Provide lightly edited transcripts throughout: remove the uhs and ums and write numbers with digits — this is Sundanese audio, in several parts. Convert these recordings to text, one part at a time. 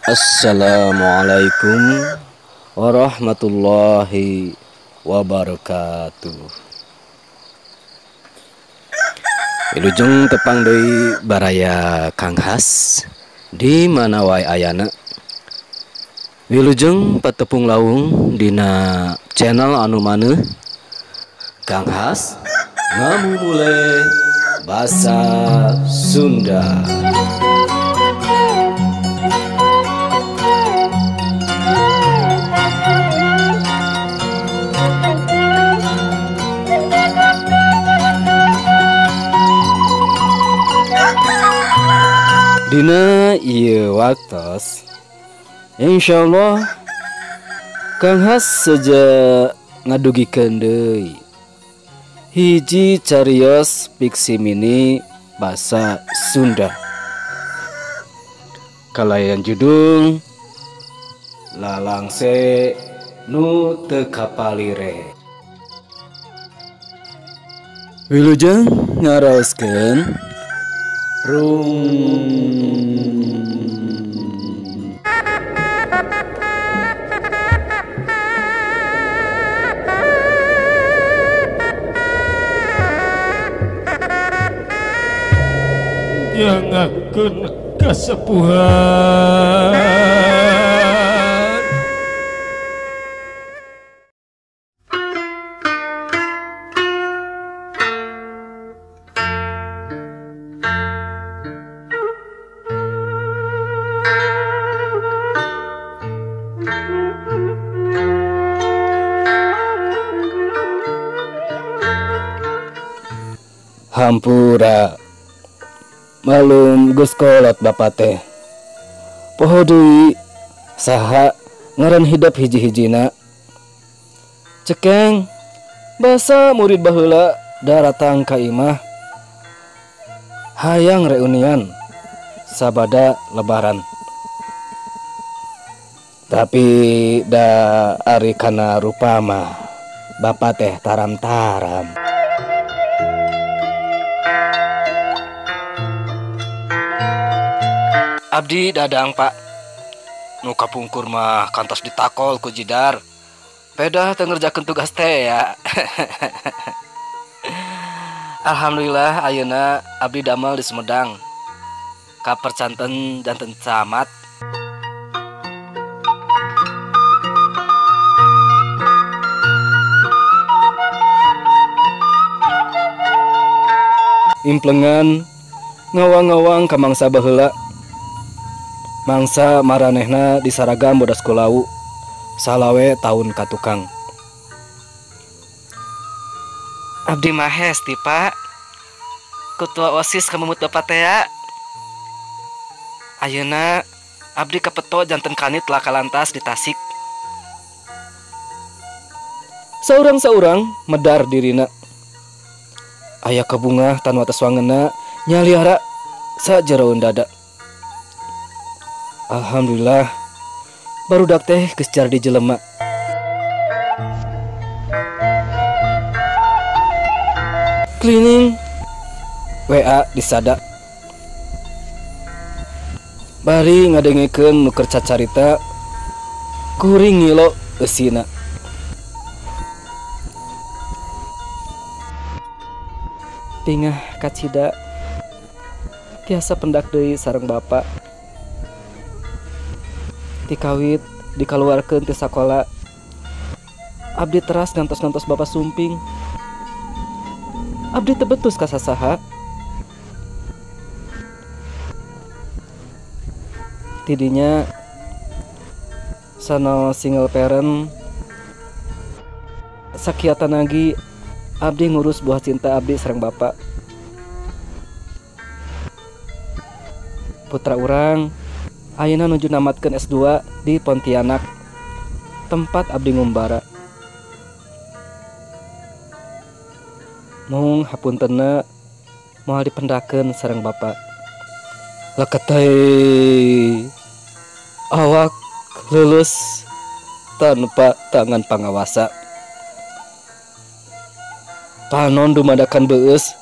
Assalamualaikum warahmatullahi wabarakatuh. Wilujeng tepang deui baraya Kang Has di mana wae ayana. Wilujeng patepung lawung dina channel anu maneuh Kang Has ngamumule basa Sunda. Dina ieu waktos, insyaallah Kang Has seja ngadugikeun deui hiji carios fiksi mini basa Sunda kalayan judul Lalangse Nu Teu Kapalire. Wilujeng ngaraoskeun Rung. Nyangakeun kasepuhan. Hampura malum geus kolot bapa teh. Poho deui saha ngaran hidep hiji-hijina. Cekeng basa murid baheula daratang ka imah hayang reunian sabada lebaran. Tapi da ari kana rupa mah bapa teh taram-taram. Abdi dadang pak, nu kapungkur mah kantos ditakol ku jidar. Pedah teu ngerjakeun tugas teh ya. Alhamdulillah ayeuna abdi damel di Sumedang. Kapercanten janten camat. Implengan ngawang-ngawang ka mangsa baheula. Mangsa maranehna di saragam bodas kulawu salawe tahun katukang. Abdi mahesti pak, ketua OSIS kamumut bapak teh ya. Ayeuna abdi kapeto janten kanit laka lantas di Tasik. Saurang-saurang medar dirina. Aya kabungah tan wates wangena nyaliara sajeroeun dada. Alhamdulillah barudak teh geus jadi jelema. Cleaning WA disada. Bari ngadengekeun nu keur cacarita kuring ngilo eusina. Pingah kacida tiasa pendak deui sareng bapa. Tikawit dikaluarkeun ti sakola. Abdi teras ngantos-ngantos bapa sumping. Abdi teu betus ka sasaha. Tidinya sano single parent sakiatan lagi abdi ngurus buah cinta abdi sareng bapa. Putra urang ayeuna nuju namatkeun S2 di Pontianak, tempat abdi ngumbara. Mung hapuntenna moal dipendakeun sareng bapa. Leketeuy awak lulus tanpa tangan pangawasa. Panon dumadakan beus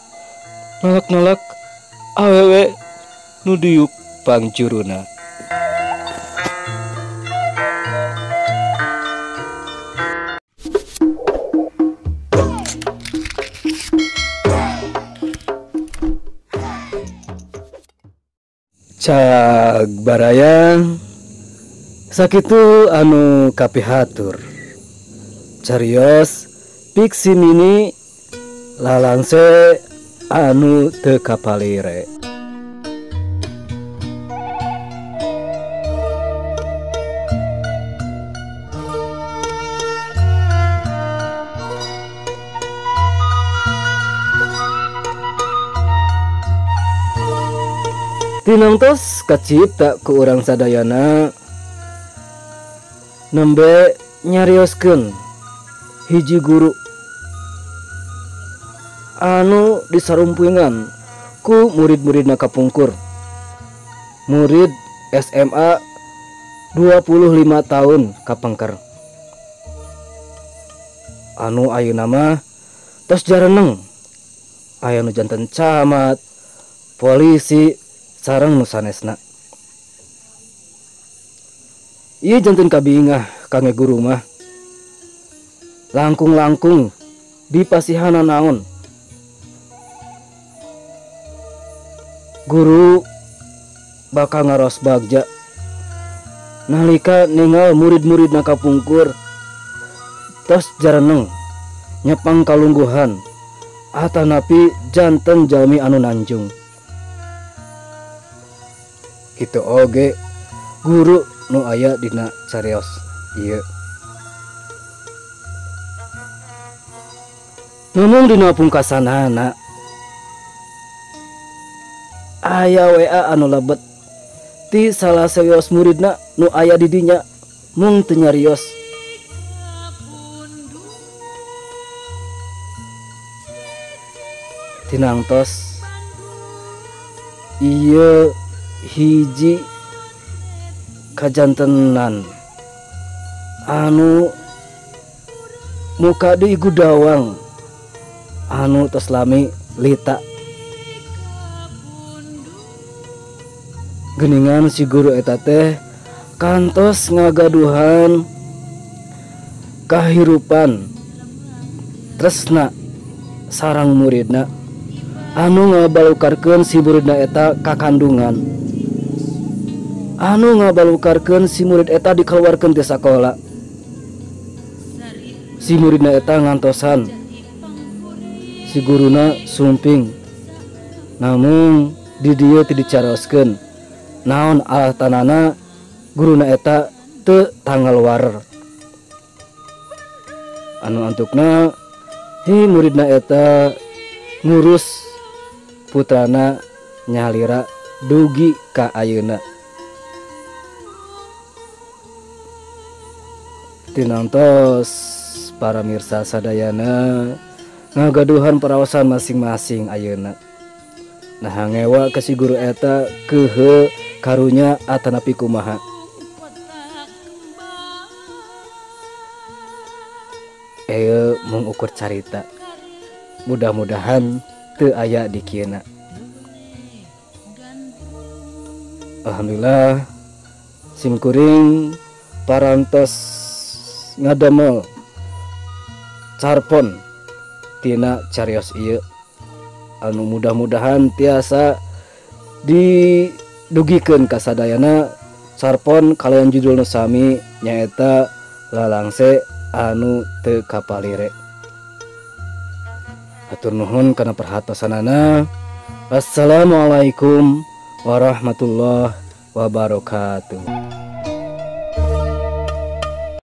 nolak-nolak awewe nu diuk pangjuruna. Cag baraya sakitu anu kapihatur. Carios Piksi Mini lalangse anu teu kapalire. Tinangtos kacipta ku urang sadayana nembe nyarioskeun hiji guru anu disarumpuingan ku murid-muridna kapungkur. Murid SMA 25 tahun kapengker. Anu ayeuna mah tos jareneng, aya nu janten camat, polisi, sareng nu sanesna. Ieu janten kabingah kangge guru mah. Langkung-langkung dipasihana naon. Guru bakal ngaros bagja nalika ningal murid-muridna kapungkur tos jareneng nyepang kalungguhan atanapi janten jalmi anu nanjung. Kitu oge guru nu aya dina carios ieu. Ngomong dina pungkasanana aya WA anu lebet ti salah sawios muridna nu aya di dinya mung teu nyarios. Tinangtos ieu hiji kajantenan anu muka deui gudawang anu tos lami lita. Geningan si guru eta teh kantos ngagaduhan kahirupan tresna sarang muridna anu ngabalukarkeun si muridna eta ka kandungan, anu ngabalukarkeun si murid eta dikeluarkeun ti sakola. Si muridna eta ngantosan si guruna sumping, namun di dieu teu dicaroskeun naon alatanana guruna eta teu tangalwar. Anu antukna hi muridna eta ngurus putrana nyalira dugi ka ayeuna. Tinantos para mirsa sadayana ngagaduhan paraosan masing-masing ayeuna. Nah ngewa ke si guru eta kehe karunya atanapi kumaha. Mung ukur carita, mudah-mudahan teu aya di kieuna. Alhamdulillah simkuring parantos ngadamel carpon tina carios ieu anu mudah-mudahan tiasa didugikeun ka sadayana. Carpon kalayan judul nu sami nyaeta lalangse anu teu kapalire. Hatur nuhun kana perhatosanana. Assalamualaikum warahmatullahi wabarakatuh.